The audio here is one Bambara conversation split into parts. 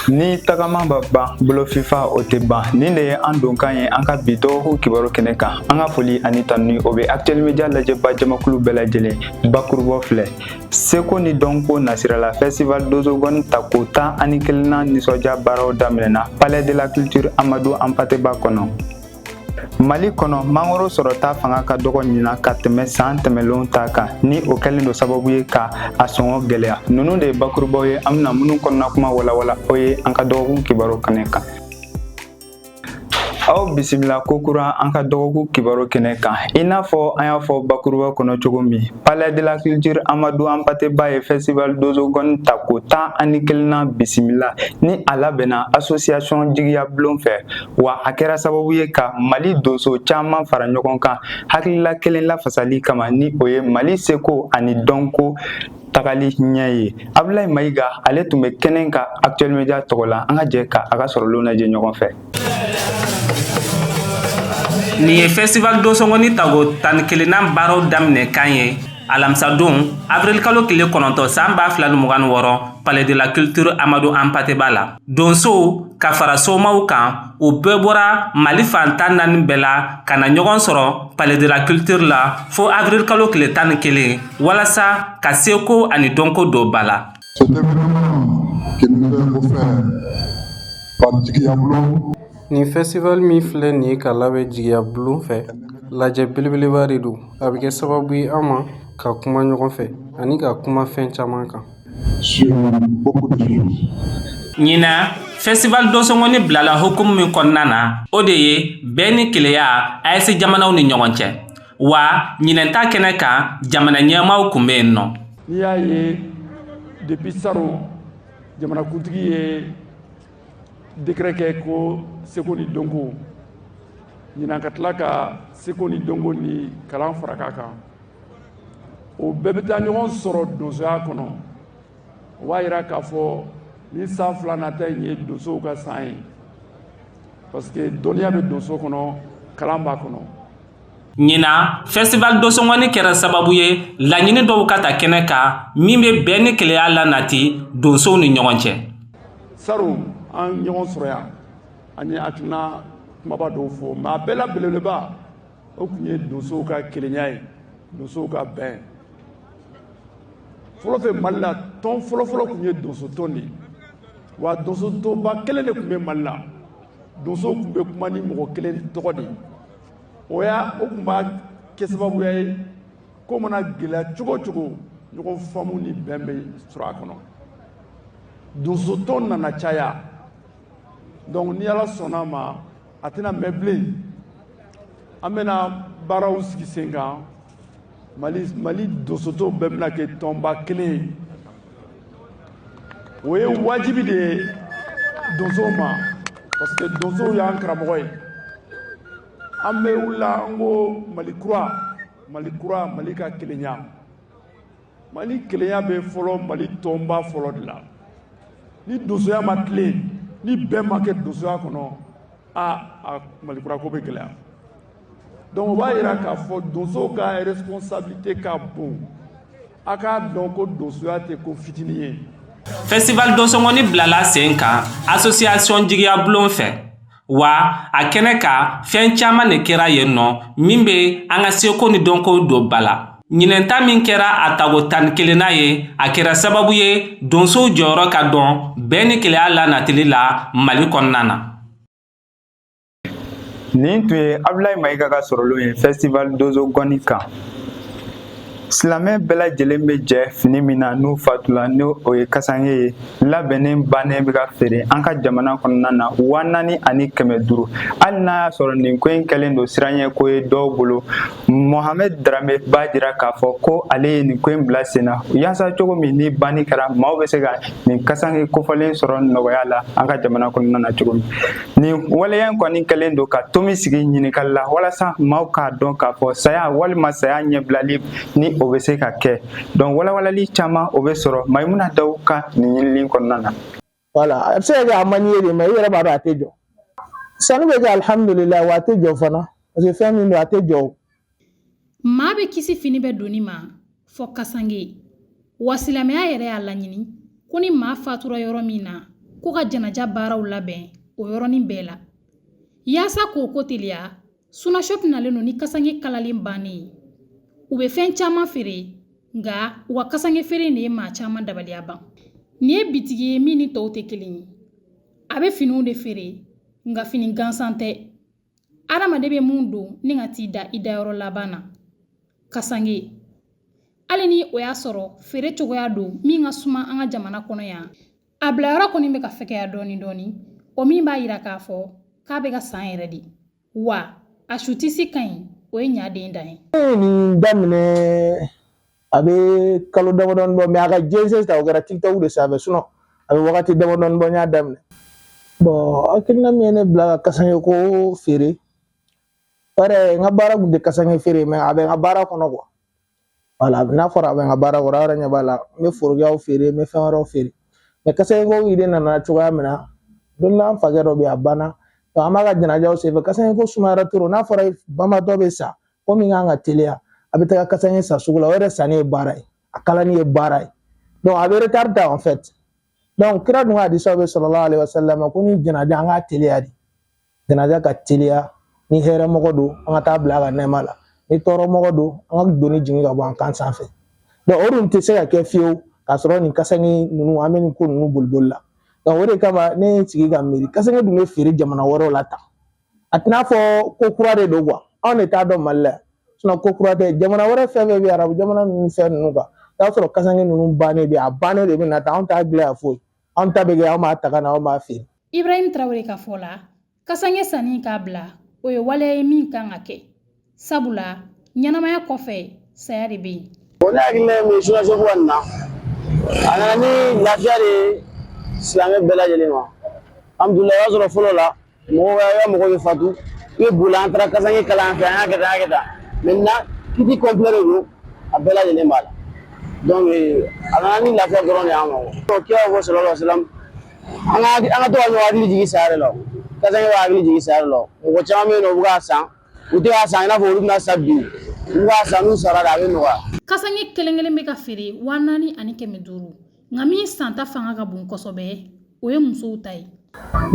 Ni tagama ma ban, bolofifa o tɛ ban. Nin de ye an donkan ye an ka bi dɔgɔkun kibaru kɛnɛ kan. An ka foli ani tanuni, o bɛ Actuel Media lajɛba jamakulu bɛɛ lajɛlen. Bakurubɔ filɛ: seko ni dɔnko nasirala, Festival Dosongɔni tako 11nan nisɔndiya baaraw daminɛna Palais de la Culture Amadou Hampâté Bâ kɔnɔ. Mali kɔnɔ, mangoro sɔrɔta fanga ka dɔgɔ ɲinan ka tɛmɛ san tɛmɛlenw ta kan, ni o kɛlen don sababu ye ka a sɔngɔ gɛlɛya. Ninnu de ye bakurubaw ye an bɛna minnu kɔnɔna kuma walawala o ye an ka dɔgɔkun kibaru kɛnɛ kan. Aw bisimila kokura an ka dɔgɔkun kibaru kɛnɛ kan. I n'a fɔ an y'a fɔ bakuruba kɔnɔ cogo min, Palais de la Culture Amadou Hampâté Bâ ye Festival Dosongɔni tako 11nan bisimila, ni a labɛnna Association Jigiya Bulon fɛ. Wa a kɛra sababu ye ka Mali donso caman fara ɲɔgɔn kan hakilila kelen lafasali kama, ni o ye Mali seko ani dɔnko tagali ɲɛ ye. Abulayi Mayiga, ale tun bɛ kɛnɛ kan Actuel Media tɔgɔ la. An ka jɛ ka a ka sɔrɔlenw lajɛ ɲɔgɔn fɛ. Nin ye Festival Dosongɔni tako 11nan baaraw daminɛ kan ye, alamisadon, avril kalo tile 9, san 2026, Palais de la Culture Amadou Hampâté Bâ la. Donsow ka fara somaw kan, u bɛɛ bɔra Mali fan 14 bɛɛ la ka na ɲɔgɔn sɔrɔ Palais de la Culture la fo avril kalo tile 11, walasa ka seko ani dɔnko don ba la. Cet événement qui nous est offert par Jigiya Bulon Nin festival min filɛ nin ye ka labɛn Jigiya Bulon fɛ, lajɛ belebeleba de don. A bɛ kɛ sababu ye an ma ka kuma ɲɔgɔn fɛ ani ka kuma fɛn caman kan. sur beaucoup de choses. Ɲinan, Festival Dosongɔni bilala hukumu min kɔnɔna na, o de ye bɛn ni keleya AES jamanaw ni ɲɔgɔn cɛ. Wa ɲinɛnta kɛnɛ kan, jamana ɲɛmaw kun bɛ yen nɔ. N'i y'a ye, depuis salon, jamanakuntigi ye décret kɛ ko seko ni dɔnko, ɲinan ka tila ka seko ni dɔnko ni kalan fara k'a kan, o bɛɛ bɛ taa ɲɔgɔn sɔrɔ donsoya kɔnɔ. O b'a yira k'a fɔ ni san 2 nata in ye donsow ka san ye, parce que dɔnniya bɛ donso kɔnɔ, kalan b'a kɔnɔ. Ɲinan, Festival Dosongɔni kɛra sababu ye laɲini dɔw ka ta kɛnɛ kan min bɛ bɛn ni keleya la nati donsow ni ɲɔgɔn cɛ. Salon, an ɲɔgɔn sɔrɔ yan, an ye hakilina kumaba dɔw fɔ, mais a bɛɛ la belebeleba, o tun ye donsow ka kelenya ye, donsow ka bɛn. Fɔlɔ fɛ, Mali la, tɔn fɔlɔfɔlɔ tun ye donso tɔn de ye. Wa donso tɔnba kelen de tun bɛ Mali la. Donsow tun bɛ kuma ni mɔgɔ kelen tɔgɔ de ye. O y'a o tun b'a kɛ sababuya ye ko mana gɛlɛya cogo o cogo, ɲɔgɔn faamu ni bɛn bɛ sɔrɔ a kɔnɔ. Donso tɔn nana caya. Donc ni Ala sɔnna a ma, a tɛna mɛn bilen, an bɛna baaraw sigi sen kan. Mali donsotɔn bɛɛ bɛna kɛ tɔnba kelen ye. O ye wajibi de ye donsow ma, parce que donsow y'an karamɔgɔ ye. An bɛ wulila, an ko Mali kura, Mali kura, Mali ka kelenya. Mali kelenya bɛ fɔlɔ Mali tɔnba fɔlɔ de la. Ni donsoya ma tilen, ni bɛn ma kɛ donsoya kɔnɔ, a Mali kura ko bɛ gɛlɛya. Donc o b'a yira k'a fɔ donsow ka responsabilité ka bon. A k'a dɔn ko donsoya tɛ ko fitinin ye. Festival Dosongɔni bilala sen kan Association Jigiya Bulon fɛ. Wa a kɛnɛ kan, fɛn caman de kɛra yen nɔ min bɛ an ka seko ni dɔnko don ba la. Ɲinɛnta min kɛra a tago 11nan ye, a kɛra sababu ye donsow jɔyɔrɔ ka dɔn bɛn ni keleya la natili la Mali kɔnɔna na. Nin tun ye Abulayi Mayiga ka sɔrɔlenw ye Festival Dosongɔni kan. Silamɛ bɛɛ lajɛlen bɛ jɛ fini min na n'u fatula, n'o o ye kasange ye, labɛnnen bannen bɛ ka feere an ka jamana kɔnɔna na 4500. Hali n'a y'a sɔrɔ nin ko in kɛlen don siranɲɛko ye dɔw bolo, Mohamed Darame b'a jira k'a fɔ ko ale ye nin ko in bila sen na yaasa cogo min ni banni kɛra, maaw bɛ se ka nin kasange kofɔlen sɔrɔ nɔgɔya la an ka jamana kɔnɔna na cogo min. Nin waleya in kɔni kɛlen don ka tomi sigi ɲininkali la, walasa maaw k'a dɔn k'a fɔ saya walima saya ɲɛbilali ni o bɛ se ka kɛ. Donc walawalali caman o bɛ sɔrɔ Mayimuna Daw ka nin ɲinili kɔnɔna na. Wala a bɛ se ka kɛ a man di ye de, mais i yɛrɛ b'a dɔn a tɛ jɔ. Sanni bɛ kɛ, alihamudulilayi, wa a tɛ jɔ fana, parce que fɛn min don, a tɛ jɔ. Maa bɛ kisi fini bɛ donni ma fɔ kasange. Wa silamɛya yɛrɛ y'a laɲini ko ni maa fatura yɔrɔ min na, ko ka janaja baaraw labɛn o yɔrɔnin bɛɛ la. Yaasa k'o ko teliya, Suna Shop nalen don ni kasange kalalen bannen ye. U bɛ fɛn caman feere, nka u ka kasange feere in de ye maa caman dabaliya ban. Nin ye bitigi ye min ni tɔw tɛ kelen ye. A bɛ finiw de feere, nka fini gansan tɛ. Adamaden bɛ mun don ni ka t'i da i dayɔrɔ laban na? Kasange. Hali ni o y'a sɔrɔ feere cogoya don min ka suma an ka jamana kɔnɔ yan, a bilayɔrɔ kɔni bɛ ka fɛgɛya dɔɔni dɔɔni, o min b'a yira k'a fɔ k'a bɛ ka san yɛrɛ de. Wa a sutisi ka ɲi, o ye ɲaden dan ye. Ne ye nin daminɛ a bɛ kalo damadɔni bɔ, mais a ka jɛnsɛn ta o kɛra TikTok de sanfɛ, sinon a bɛ wagati damadɔni bɔ n y'a daminɛ. Bon, hakilina min ye ne bila ka kasange ko feere, o yɛrɛ n ka baara tun tɛ kasange feere, mais a bɛ n ka baara kɔnɔ quoi. Wala n'a fɔra a bɛ n ka baara kɔnɔ, aw yɛrɛ ɲɛ b'a la, n bɛ forokiyaw feere, n bɛ fɛn wɛrɛw feere. Mais kasange ko idée nana cogoya min na, don dɔ la an fakɛ dɔ bɛ yen, a banna, an b'a ka janajaw senfɛ, kasange ko sumayara trop. N'a fɔra banbatɔ bɛ sa, ko min kan ka teliya, a bɛ taga kasange san sugu la, o yɛrɛ sanni ye baara ye, a kalani ye baara ye, donc a bɛ retard ta en fait. Donc kira dun ka hadisaw bɛ sallallahu alaihi wasallam ko ni janaja an k'a teliya de, janaja ka teliya. Ni hɛrɛ mɔgɔ don, an ka taa bila a ka nɛɛma la, ni tɔɔrɔ mɔgɔ don, an ka doni jigin ka bɔ an kan sanfɛ. Donc o dun tɛ se ka kɛ fiyewu k'a sɔrɔ nin kasange ninnu, an bɛ nin ko ninnu boliboli la. Donc o de kama ne ye n sigi ka miiri, kasange dun bɛ feere jamana wɛrɛw la tan, a tɛna fɔ ko kura de don quoi, anw de t'a dɔn Mali la, sinon ko kura tɛ. Jamana wɛrɛ fɛn fɛn bɛ arabu jamana ninnu fɛn ninnu kan, i b'a sɔrɔ kasange ninnu bannen bɛ, a bannen de bɛ na tan, anw t'a dilan yan foyi, anw ta bɛ kɛ anw b'a ta ka na, anw b'a feere. Ibrahim Traoré ka fɔ la, kasange sanni k'a bila, o ye waleya ye min kan ka kɛ, sabula ɲɛnamaya kɔfɛ saya de bɛ yen. Ne hakilina ye min ye Suna Shop ka nin na, a nana ni lafiya de ye silamɛ bɛɛ lajɛlen ma. Alhamdulilayi, o y'a sɔrɔ fɔlɔ la mɔgɔ ka mɔgɔ bɛ fatu, i bɛ boli, an taara kasange kalan an fɛ, an y'a kɛ tan, an y'a kɛ tan. Maintenant kit complet de don, a bɛɛ lajɛlen b'a la. Donc a nana ni lafiya dɔrɔn de y'an ma. Kira ko sallallahu alaihi wasallam, an ka to ka ɲɔgɔn hakili jigin saya de la. Kasange b'a hakili jigin saya de la. Mɔgɔ caman bɛ yen nɔ, u bɛ k'a san, u tɛ k'a san i n'a fɔ olu bɛna sa bi, u bɛ k'a san n'u sara de a bɛ nɔgɔya. Kasange kelen kelen bɛ ka feere 4500, nka min santa fanga ka bon kosɛbɛ, o ye musow ta ye.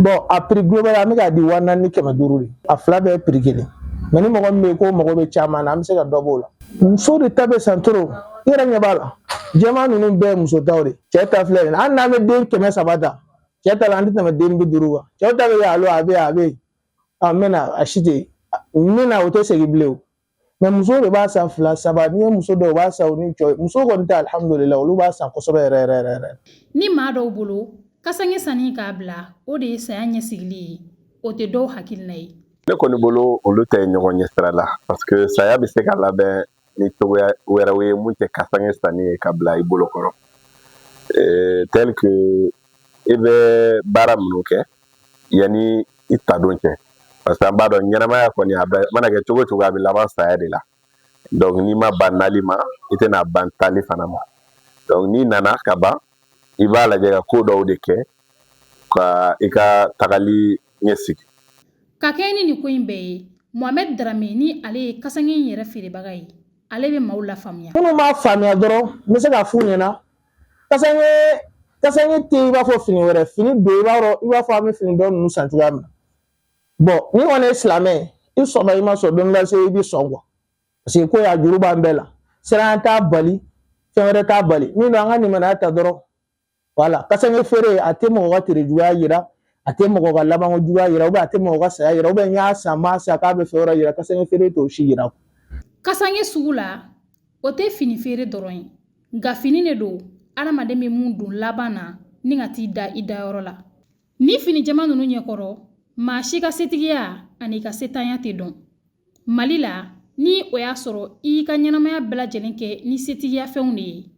Bon, a prix global an bɛ k'a di 4500 de, a fila bɛɛ ye prix kelen, mais ni mɔgɔ min bɛ yen ko mago bɛ caman na, an bɛ se ka dɔ b'o la. Muso de ta bɛ san trop, i yɛrɛ ɲɛ b'a la, jɛman ninnu bɛɛ ye muso taw de, cɛ ta filɛ nin ye, hali n'an bɛ den 300 ta, cɛ ta la an tɛ tɛmɛ den 50 kan, cɛw ta bɛ kɛ alo a bɛ yen a bɛ yen, a n bɛ na a si tɛ yen n bɛ na, o tɛ segin bilen o. Mais musow de b'a san fila saba, n'i ye muso dɔw b'a san u ni cɛ, muso kɔni tɛ, alihamudulilayi, olu b'a san kosɛbɛ yɛrɛ yɛrɛ yɛrɛ yɛrɛ. Ni maa dɔw bolo, kasange sanni k'a bila, o de ye saya ɲɛsigili ye, o tɛ dɔw hakilina ye. Ne kɔni bolo, olu tɛ ɲɔgɔn ɲɛ sira la, parce que saya bɛ se ka labɛn ni cogoya wɛrɛw ye mun tɛ kasange sanni ye ka bila i bolo kɔrɔ, tel que i bɛ baara minnu kɛ yanni i ta don cɛ, parce que an b'a dɔn ɲɛnamaya kɔni a bɛ mana kɛ cogo o cogo, a bɛ laban saya de la. Donc n'i ma ban nali ma, i tɛna ban taali fana ma. Donc n'i nana ka ban, i b'a lajɛ ka ko dɔw de kɛ ka i ka tagali ɲɛsigi. Ka kɛɲɛ ni nin ko in bɛɛ ye, Mohamed Darame, ni ale ye kasange in yɛrɛ feerebaga ye, ale bɛ maaw lafaamuya. Minnu m'a faamuya dɔrɔn, n bɛ se k'a f'u ɲɛna, kasange tɛ i b'a fɔ fini wɛrɛ, fini don i b'a dɔn, i b'a fɔ an bɛ fini dɔ ninnu san cogoya min na. Bon, n'i kɔni ye silamɛ ye, i sɔnna i ma sɔn, don dɔ la se i bɛ sɔn quoi, parce que ko y'a juru b'an bɛɛ la, siran t'a bali, fɛn wɛrɛ t'a bali, min don an ka limaniya ta dɔrɔn. Wala kasange feere a tɛ mɔgɔ ka tere juguya yira, a tɛ mɔgɔ ka labanko juguya yira, ou bien a tɛ mɔgɔ ka saya yira, ou bien n y'a san n m'a san k'a bɛ fɛn wɛrɛ yira, kasange feere t'o si yira. Kasange sugu la, o tɛ fini feere dɔrɔn ye, nka fini de don adamaden bɛ mun don laban na ni ka t'i da i dayɔrɔ la. Ni fini jɛman ninnu ɲɛkɔrɔ, maa si ka setigiya ani ka setanya tɛ dɔn Mali la. Ni o y'a sɔrɔ i y'i ka ɲɛnamaya bɛɛ lajɛlen kɛ ni setigiya fɛnw de ye,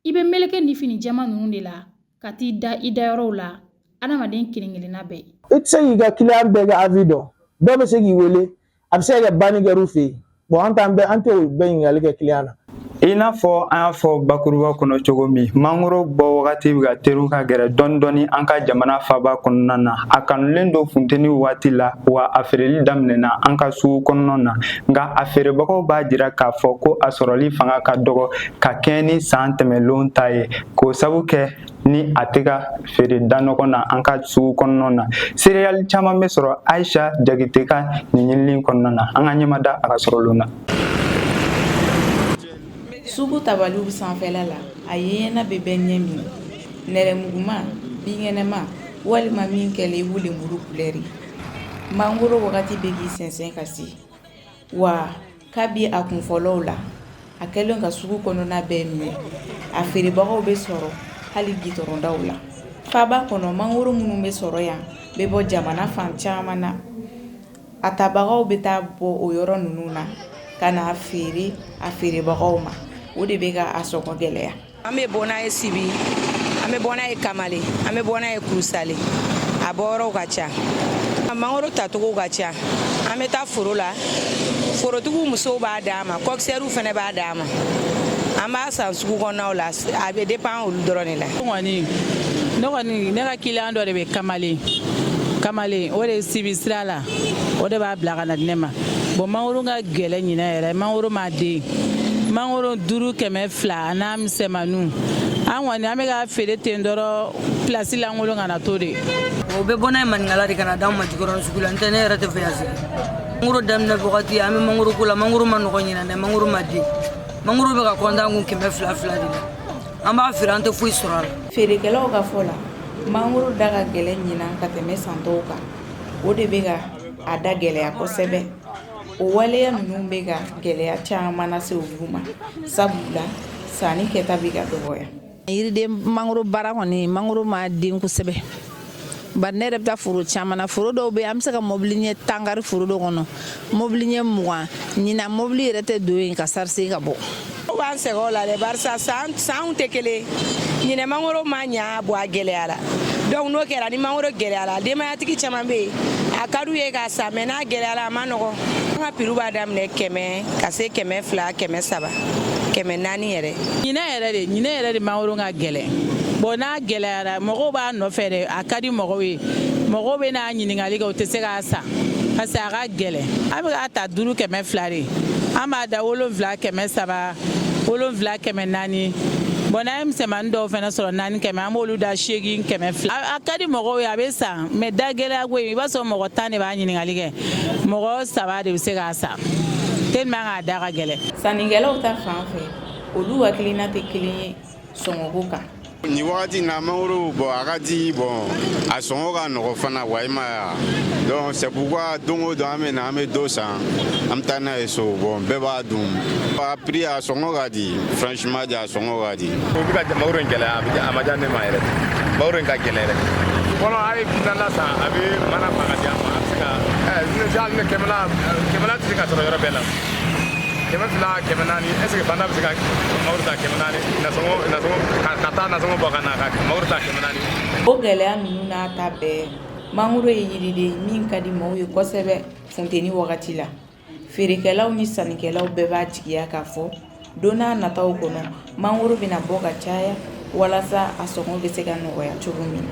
i bɛ meleke ni fini jɛman ninnu de la ka t'i da i dayɔrɔw la, adamaden kelen kelenna bɛɛ. I tɛ se k'i ka client bɛɛ ka avis dɔn, dɔw bɛ se k'i wele, a bɛ se ka kɛ banni kɛr'u fɛ yen. Bon, an t'an bɛɛ, an tɛ o bɛɛ ɲininkali kɛ client na. I n'a fɔ an y'a fɔ bakuruba kɔnɔ cogo min, mangoro bɔ wagati bɛ ka teriw ka gɛrɛ dɔɔni dɔɔni an ka jamana faba kɔnɔna na. A kanulen don funteni waati la, wa a feereli daminɛna an ka sugu kɔnɔna na. Nka a feerebagaw b'a jira k'a fɔ ko a sɔrɔli fanga ka dɔgɔ ka kɛɲɛ ni san tɛmɛnlenw ta ye, k'o sabu kɛ ni a tɛ ka feere da nɔgɔ na an ka sugu kɔnɔna na. Seereyali caman bɛ sɔrɔ Ayisa Jakite ka nin ɲinini kɔnɔna na. An ka ɲɛmada a ka sɔrɔlenw na. Sugu tabaliw sanfɛla la, a yeɲɛna bɛ bɛɛ ɲɛ minɛ: nɛrɛmuguma, binkɛnɛma walima min kɛlen i ko lemuru kulɛri. Mangoro wagati bɛ k'i sɛnsɛn ka se wa, kabi a kun fɔlɔw la, a kɛlen ka sugu kɔnɔna bɛɛ minɛ. A feerebagaw bɛ sɔrɔ hali gitɔrɔndaw la. Faaba kɔnɔ, mangoro minnu bɛ sɔrɔ yan bɛ bɔ jamana fan caman na. A tabagaw bɛ taa bɔ o yɔrɔ ninnu na ka n'a feere a feerebagaw ma. O de bɛ ka a sɔngɔ gɛlɛya. An bɛ bɔ n'a ye Sibi, an bɛ bɔ n'a ye Kamale, an bɛ bɔ n'a ye Kurusale. A bɔyɔrɔw ka ca, a mangoro tacogo ka ca. An bɛ taa foro la, forotigiw musow b'a d'an ma, kɔkisɛriw fana b'a d'an ma. An b'a san sugu kɔnɔnaw la, a bɛ dépend olu dɔrɔn de la. Ne kɔni, ne ka kiliyan dɔ de bɛ Kamalen Kamalen, o de ye Sibi sira la, o de b'a bila ka na di ne ma. Bon, mangoro ka gɛlɛn ɲinɛ yɛrɛ. Mangoro ma den, mangoro 5 200, a n'a misɛnmaninw. An kɔni, an bɛ ka feere ten dɔrɔn, pilasi lankolon kana to de. O bɛ bɔ n'a ye Maninkala de ka na d'anw ma Jikɔrɔni sugu la. N tɛ ne yɛrɛ tɛ voyage. Mangoro daminɛ wagati, an bɛ mangoro ko la. Mangoro ma nɔgɔ ɲinan dɛ, mangoro ma den. Mangoro bɛ ka kɔntan an kun 200 fila de la. An b'a feere, an tɛ foyi sɔrɔ a la. Feerekɛlaw ka fɔ la, mangoro da ka gɛlɛn ɲinan ka tɛmɛ san tɔw kan. O de bɛ ka a da gɛlɛya kosɛbɛ. O waleya ninnu bɛ ka gɛlɛya caman lase olu ma, sabula sanni kɛta bɛ ka dɔgɔya. Yiriden mangoro baara kɔni, mangoro ma den kosɛbɛ, bari ne yɛrɛ bɛ taa foro caman na. Foro dɔw bɛ yen, an bɛ se ka mobili ɲɛ 10 kari foro dɔ kɔnɔ, mobili ɲɛ 20. Ɲinan, mobili yɛrɛ tɛ don yen ka sarise ka bɔ. O b'an sɛgɛn o la dɛ, barisa sanw tɛ kelen. Ɲinɛ mangoro ma ɲa bɔ, a gɛlɛyara. Donc n'o kɛra, ni mangoro gɛlɛyara, denbayatigi caman bɛ yen, a ka d'u ye k'a san, mais n'a gɛlɛyara, a ma nɔgɔ. An ka prix b'a daminɛ 100 ka se 200, 300, 400 yɛrɛ. Ɲinɛ yɛrɛ de, ɲinɛ yɛrɛ de, mangoro ka gɛlɛn. Bon, n'a gɛlɛyara, mɔgɔw b'a nɔfɛ dɛ. A ka di mɔgɔw ye, mɔgɔw bɛ n'a ɲininkali kɛ, u tɛ se k'a san parce que a ka gɛlɛn. An bɛ k'a ta 5 200 de, an b'a da 7 300, 7 400. Bon, n'an ye misɛnmanin dɔw fana sɔrɔ 4 100, an b'olu da 8 200. A ka di mɔgɔw ye, a bɛ san, mais da gɛlɛya ko in, i b'a sɔrɔ mɔgɔ 10 de b'a ɲininkali kɛ, mɔgɔ saba de bɛ se k'a san, tellement k'a da ka gɛlɛn. Sannikɛlaw ta fan fɛ, olu hakilina tɛ kelen ye sɔngɔko kan. Nin wagati na, mangoro, bon, a ka di. Bon, a sɔngɔ ka nɔgɔ fana wa, i ma ye. Donc c'est pourquoi don o don an bɛ na, an bɛ dɔ san, an bɛ taa n'a ye so. Bon, bɛɛ b'a dun. A prix, a sɔngɔ ka di, franchement di, a sɔngɔ ka di. O bɛ ka mangoro in gɛlɛya, a ma diya ne ma yɛrɛ. Mangoro in ka gɛlɛn yɛrɛ. Fɔlɔ, a ye 40 san, a bɛ mana fa ka di an ma. A bɛ se ka hali ni kɛmɛ kɛmɛ tɛ se ka sɔrɔ yɔrɔ bɛɛ la. 200, 400, est ce que banda bɛ se ka mangoro ta 400 nasɔngɔ nasɔngɔ ka taa nasɔngɔ bɔ ka na ka mangoro ta 400? O gɛlɛya ninnu n'a ta bɛɛ, mangoro ye yiriden min ka di maaw ye kosɛbɛ funteni wagati la. Feerekɛlaw ni sannikɛlaw bɛɛ b'a jigiya k'a fɔ don n'a nataw kɔnɔ, mangoro bɛna bɔ ka caya walasa a sɔngɔ bɛ se ka nɔgɔya cogo min na.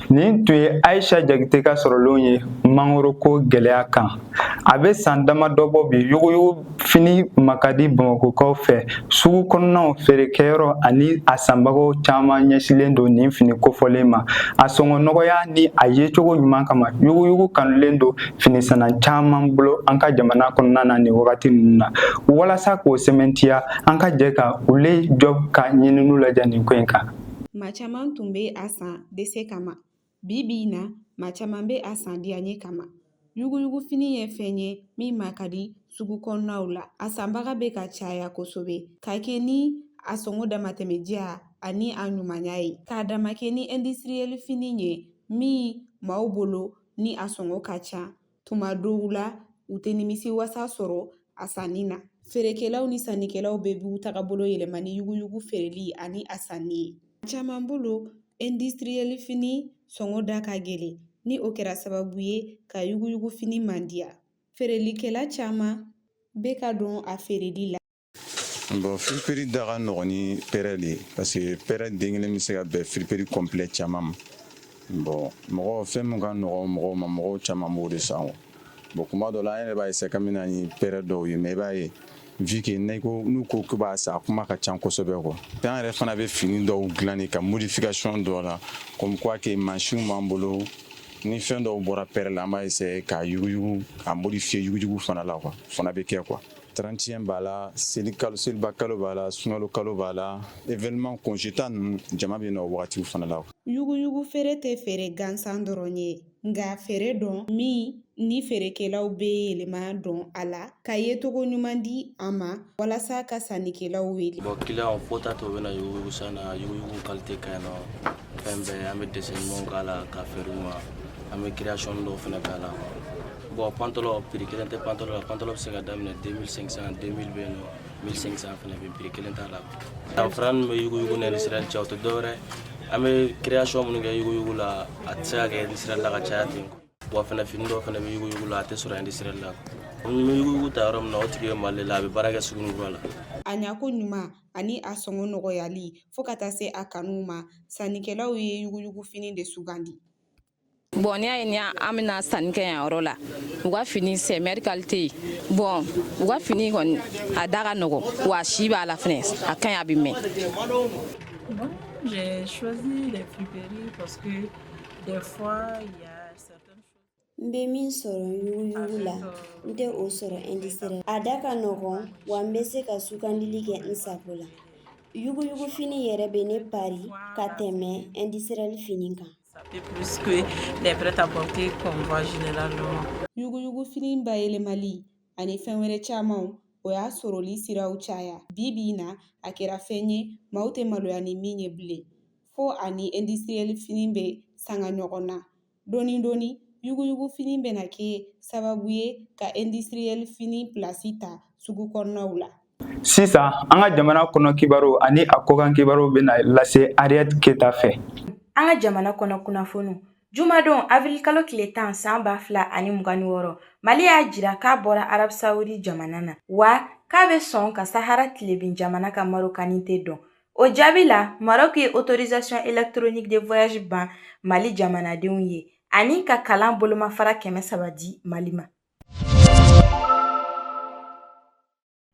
Nin tun ye Ayisa Jakite ka sɔrɔlenw ye mangoro ko gɛlɛya kan. A bɛ san damadɔ bɔ bi, yuguyugu fini makadi Bamakɔkaw fɛ. Sugu kɔnɔnaw, feerekɛyɔrɔ ani a sanbagaw caman ɲɛsilen don nin fini kofɔlen ma. A sɔngɔ nɔgɔya ni a yecogo ɲuman kama, yuguyugu kanulen don finisana caman bolo an ka jamana kɔnɔna na nin wagati ninnu na. Walasa k'o sɛmɛntiya, an ka jɛ ka Ule Jɔb ka ɲininiw lajɛ nin ko in kan. Maa caman tun bɛ a san dɛsɛ kama. Bi bi in na, maa caman bɛ a san diyanye kama. Yuguyugufini ye fɛn ye min ma ka di sugu kɔnɔnaw la. A sanbaga bɛ ka caya kosɛbɛ ka kɛ ni a sɔngɔ damatɛmɛdiya ani a ɲumanya ye, k'a dama kɛ ni industriel fini ye min maaw bolo ni a sɔngɔ ka ca. Tuma dɔw la, u tɛ nimisi wasa sɔrɔ a sanni na. Feerekɛlaw ni sannikɛlaw bɛɛ b'u tagabolo yɛlɛma ni yuguyugu feereli ani a sanni ye. Caman bolo, industriel fini sɔngɔ da ka gɛlɛn, ni o kɛra sababu ye ka yuguyugu fini mandiya. Feerelikɛla caman bɛ ka don a feereli la. Bon, friperie da ka nɔgɔn ni pɛrɛ de ye, parce que pɛrɛ den kelen bɛ se ka bɛn friperie complet caman ma. Bon, mɔgɔ fɛn min ka nɔgɔn mɔgɔw ma, mɔgɔw caman b'o de san. Bon, kuma dɔ la, an yɛrɛ b'a essayer k'an bɛ na ni pɛrɛ dɔw ye, mais i b'a ye, vu que n'i ko n'u ko k'u b'a san, a kuma ka ca kosɛbɛ quoi. An yɛrɛ fana bɛ fini dɔw dilan de ka modification dɔ la, comme quoi que mansinw b'an bolo. Ni fɛn dɔw bɔra pɛrɛ la, an b'a essayer k'a yuguyugu, k'a modifier yuguyugu fana la quoi. Fana bɛ kɛ quoi. 31 b'a la, seli kalo, seliba kalo b'a la, sunkalo kalo b'a la, événement, congé ta ninnu, jama bɛ na o wagatiw fana la. Yuguyugu feere tɛ feere gansan dɔrɔn ye, nka feere dɔn min ni feerekɛlaw bɛ yɛlɛma dɔn a la ka yecogo ɲuman di a ma walasa ka sannikɛlaw wele. Bon, client fo ta to bɛ na yuguyugu san na. Yuguyugu qualité ka ɲi nɔ, fɛn bɛɛ. An bɛ dessin ɲumanw k'a la ka feere u ma, an bɛ création dɔw fana k'a la. Bon, pantalon, prix kelen tɛ pantalon la. Pantalon bɛ se ka daminɛ 2500, 2000 bɛ yen nɔ, 1500 fana bɛ, prix kelen t'a la. Danfara min bɛ yuguyugu ni industriel cɛ, o tɛ dɔwɛrɛ, an bɛ création minnu kɛ yuguyugu la, a tɛ se ka kɛ industriel la ka caya ten. Wa fana, fini dɔw fana bɛ yuguyugu la, a tɛ sɔrɔ industriel la. N bɛ yuguyugu ta yɔrɔ min na, o tigi bɛ Mali la, a bɛ baara kɛ Sugunikura la. A ɲako ɲuman ani a sɔngɔ nɔgɔyali, fo ka taa se a kanu ma, sannikɛlaw ye yuguyugufini de sugandi. Bon, n'i y'a ye ni an bɛna sanni kɛ yan yɔrɔ la, u ka fini, c'est meilleure qualité. Bon, u ka fini kɔni, a da ka nɔgɔn, wa a si b'a la fɛnɛ, a ka ɲi, a bɛ mɛn. Bon, j'ai choisi les friperies parce que des fois, il y a certaines N bɛ min sɔrɔ yuguyugu la, n tɛ o sɔrɔ industriel. A da ka nɔgɔn, wa n bɛ se ka sugandili kɛ n sago la. Yuguyugufini yɛrɛ bɛ ne pari ka tɛmɛ industriel fini kan. Plus que les prêt-à-porter qu'on voit généralement. Yuguyugufini bayɛlɛmali ani fɛn wɛrɛ camanw, o y'a sɔrɔli siraw caya. Bi bi in na, a kɛra fɛn ye maaw tɛ maloya ni min ye bilen, fo ani industriel fini bɛ sanga ɲɔgɔn na dɔɔni dɔɔni. Yuguyugufini bɛna kɛ sababu ye ka industriel fini pilasi ta sugu kɔnɔnaw la. Sisan, an ka jamana kɔnɔ kibaru ani a kɔkan kibaru bɛna lase Ariyɛti Keta fɛ. An ka jamana kɔnɔ kunnafoniw. Jumadon, avril kalo tile 10, san 2026, Mali y'a jira k'a bɔra Arab Saoudi jamana na, wa k'a bɛ sɔn ka Sahara tilebin jamana ka marokanité dɔn. O jaabi la, Maroc ye autorisation électronique de voyage ban Mali jamanadenw ye ani ka kalan bolomafara 300 di Mali ma.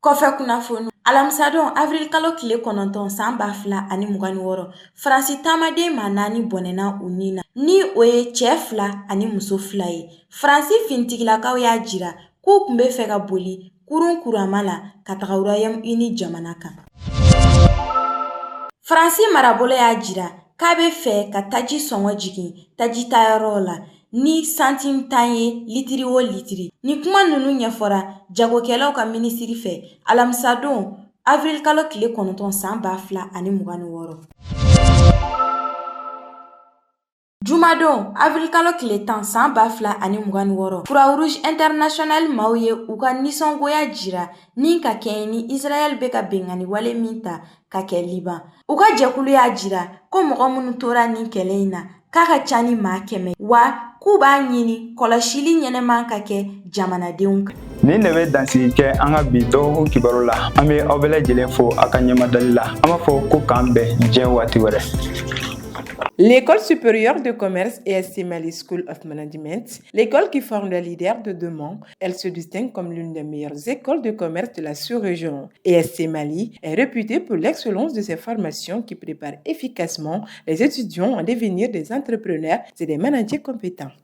Kɔfɛ kunnafoni. Alamisadon, avril kalo tile 9, san 2026, Faransi taamaden maa naani bɔnɛna u ni na, ni o ye cɛ fila ani muso fila ye. Faransi finitigilakaw y'a jira k'u tun bɛ fɛ ka boli kurun kurama la ka taga Royaume-Uni jamana kan. Faransi marabolo y'a jira k'a bɛ fɛ ka taji sɔngɔ jigin taji tayɔrɔw la ni santim 10 ye litiri o litiri. Nin kuma ninnu ɲɛfɔra jagokɛlaw ka minisiri fɛ alamisadon, avril kalo tile 9, san 2026. Jumadon, avril kalo tile 10, san 2026, Croix Rouge International maaw ye u ka nisɔngoya jira ni ka kɛɲɛ ni Israël bɛ ka binkanni wale min ta ka kɛ Liban. U ka jɛkulu y'a jira ko mɔgɔ minnu tora nin kɛlɛ in na, k'a ka ca ni maa 100, wa k'u b'a ɲini kɔlɔsili ɲɛnama ka kɛ jamanadenw kan. Nin de bɛ dansigi kɛ an ka bi dɔgɔkun kibaru la. An bɛ aw bɛɛ lajɛlen fo aw ka ɲɛmadali la. An b'a fɔ ko k'an bɛn diɲɛ waati wɛrɛ. L'école supérieure de commerce ESC Mali School of Management, l'école qui forme les leaders de demain, elle se distingue comme l'une des meilleures écoles de commerce de la sous-région. ESC Mali est réputée pour l'excellence de ses formations qui préparent efficacement les étudiants à devenir des entrepreneurs et des managers compétents.